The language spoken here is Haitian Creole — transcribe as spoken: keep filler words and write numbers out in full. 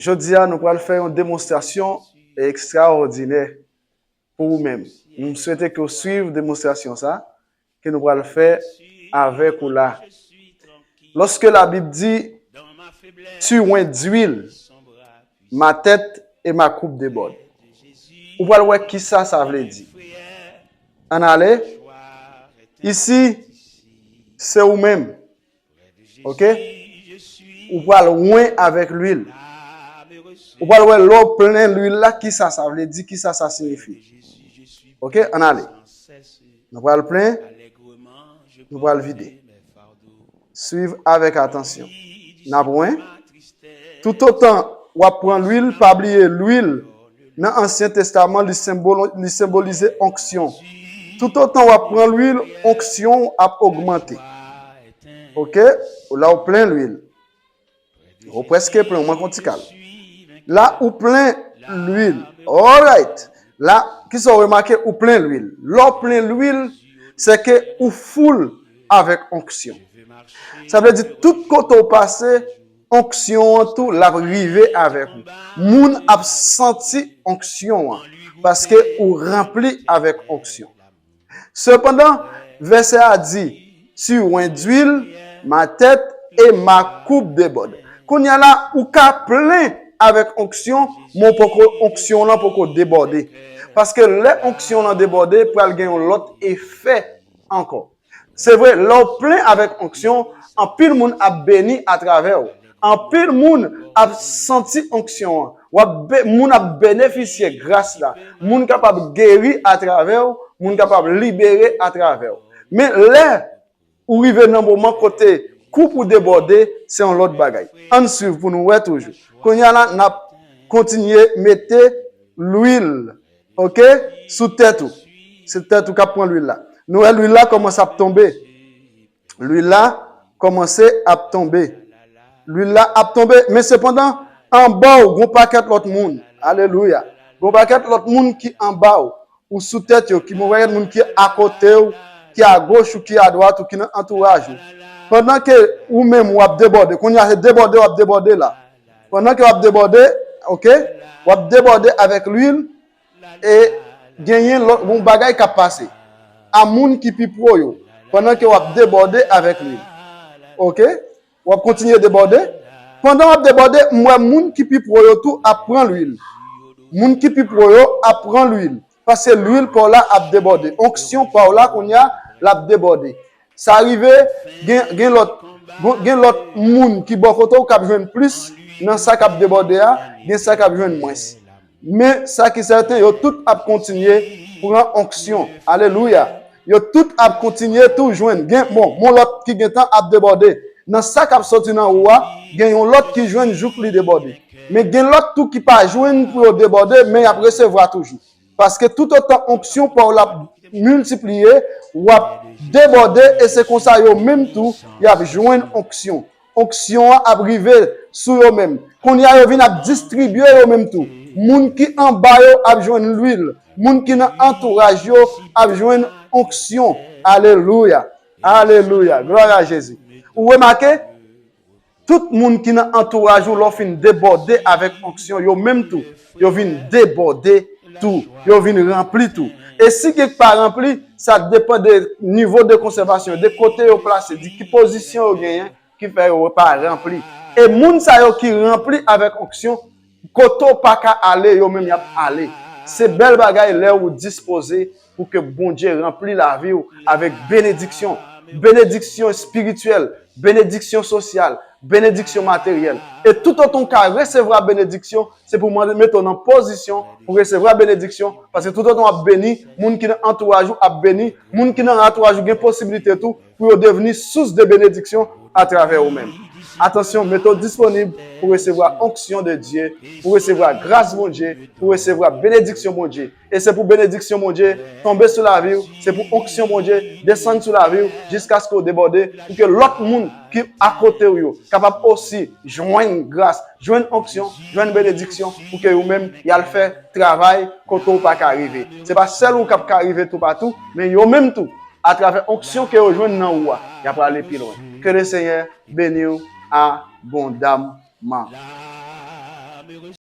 Jodi a, nou pral fè yon demonstrasyon ekstraòdinè pou ou menm. M swete ke w swiv demonstrasyon sa, ke nou pral fè avèk ou la. Lorsque la Bible dit, tu oint d'huile ma tête et ma coupe déborde. Ou pral wè kisa sa vle di. Ann ale. Isi, se ou menm. Ok? Ou pral oint avèk lwil. Ou pral wè lè w plen lwil la, kisa sa vle di, kisa sa siyifi. Ok? Ann ale. Nou pral plen, nou pral vide. Swiv avèk atansyon. N ap oint. Toutotan w ap pran lwil, pa bliye lwil nan Ansyen Testaman, li senbolo-, li senbolize onksyon. Toutotan w ap pran lwil, onksyon w ap ogmante. Ok? Lè w plen lwil. Ou prèske plen, ou manke yon ti kal. La, ou plen lwil. Alright. La, kisa w remake? Ou plen lwil. Lè w plen lwil, se ke ou full avèk onksyon. Sa vle di, tout kote w pase, onksyon an tou, l ap rive avèk ou. Moun ap santi onksyon an, paske ou ranpli avèk onksyon. Sepandan, vèsè a di, tu oint d'huile ma tête et ma coupe déborde. Kounye a la, ou ka plen avèk onksyon, men w poko, onksyon lan poko debòde. Paske lè onksyon lan debòde, pral gen yon lòt efè ankò. Se vre, lè w plen avèk onksyon, anpil moun ap beni atravè w. Anpil moun ap santi onksyon an. W ap be-, moun ap benefisye gras la. Moun kapab geri atravè w, moun kapab libere atravè w. Men lè ou rive nan moman kote koup ou debòde, se yon lòt bagay. Ann swiv pou nou wè toujou. Kounye a la, n ap kontinye mete lwil, ok, sou tèt ou. Se tèt ou k ap pran lwil la. Nou wè lwil la kòmanse ap tonbe. Lwil la kòmanse ap tonbe. Lwil la ap tonbe, men sepandan, anba w, gon pakèt lòt moun. Alelouya. Gon pakèt lòt moun ki anba w. Ou sou tèt yo, ki gon pakèt moun ki akote w, ki agoch ou, ki adwat ou, ki nan antouraj ou. Pandan ke ou menm w ap debòde, kounye a se debòde w ap debòde la. Pandan ke w ap debòde, ok, w ap debòde avèk lwil, e genyen lòt, yon bagay k ap pase a moun ki pi pwo yo, pandan ke w ap debòde avèk lwil. Ok? W ap kontinye debòde. Pandan w ap debòde, m wè moun ki pi pwo yo tou ap pran lwil. Moun ki pi pwo yo ap pran lwil. Paske lwil pa w la ap debòde. Onksyon pa w la, kounye a, l ap debòde. Sa rive, gen, gen lòt, gen, gen lòt moun ki bò kote w k ap jwenn plis nan sa k ap debòde a, gen sa k ap jwenn mwens. Men sa ki sèten, yo tout ap kontinye pran onksyon. Alelouya! Yo tout ap kontinye tou jwenn. Gen, bon, yon lòt ki gentan ap debòde. Nan sa k ap soti nan ou a, gen yon lòt ki jwenn jouk li debòde. Men gen lòt tou ki pa jwenn pou yo debòde, men y ap resevwa toujou. Paske toutotan onksyon pa w la ap miltipliye, w ap debòde, e se konsa yo menm tou, y ap jwenn onksyon. Onksyon an ap rive sou yo menm. Kounye a, yo vin ap distribye yo menm tou. Moun ki anba yo ap jwenn lwil. Moun ki nan antouraj yo ap jwenn onksyon. Alelouya! Alelouya! Glwa a Jezi! Ou remake? Tout moun ki nan antouraj ou, lè w fin debòde avèk onksyon, yo menm tou, yo vin debòde tou, yo vin ranpli tou. E si gen k pa ranpli, sa depann de nivo de konsèvasyon, de kote yo plase, de ki pozisyon yo genyen, ki fè yo pa ranpli. E moun sa yo ki ranpli avèk onksyon, kote w pa ka ale, yo menm y ap ale. Se bèl bagay lè ou dispoze pou ke Bondye ranpli lavi w avèk benediksyon, benediksyon espirityèl, benediksyon sosyal, benediksyon materyèl. E toutotan w ka resevwa benediksyon, se pou mande, mete w nan pozisyon pou resevwa benediksyon, paske toutotan w ap beni, moun ki nan antouraj ou ap beni, moun ki nan antouraj ou gen posiblite tou pou yo devni sous de benediksyon atravè ou menm. Atansyon, mete w disponib pou resevwa onksyon de Dye, pou resevwa gras Bondye, pou resevwa benediksyon Bondye. E se pou benediksyon Bondye tonbe sou lavi w, se pou onksyon Bondye desann sou lavi w, jiskaske w debòde, pou ke lòt moun ki akote w yo kapab osi jwenn gras, jwenn onksyon, jwenn benediksyon, pou ke yo menm y al fè travay kote w pa ka rive. Se pa sèl ou k ap ka rive toupatou, men yo menm tou, atravè onksyon ke yo jwenn nan ou a, y ap ale pi lwen. Ke le Senyè beni w abondamman.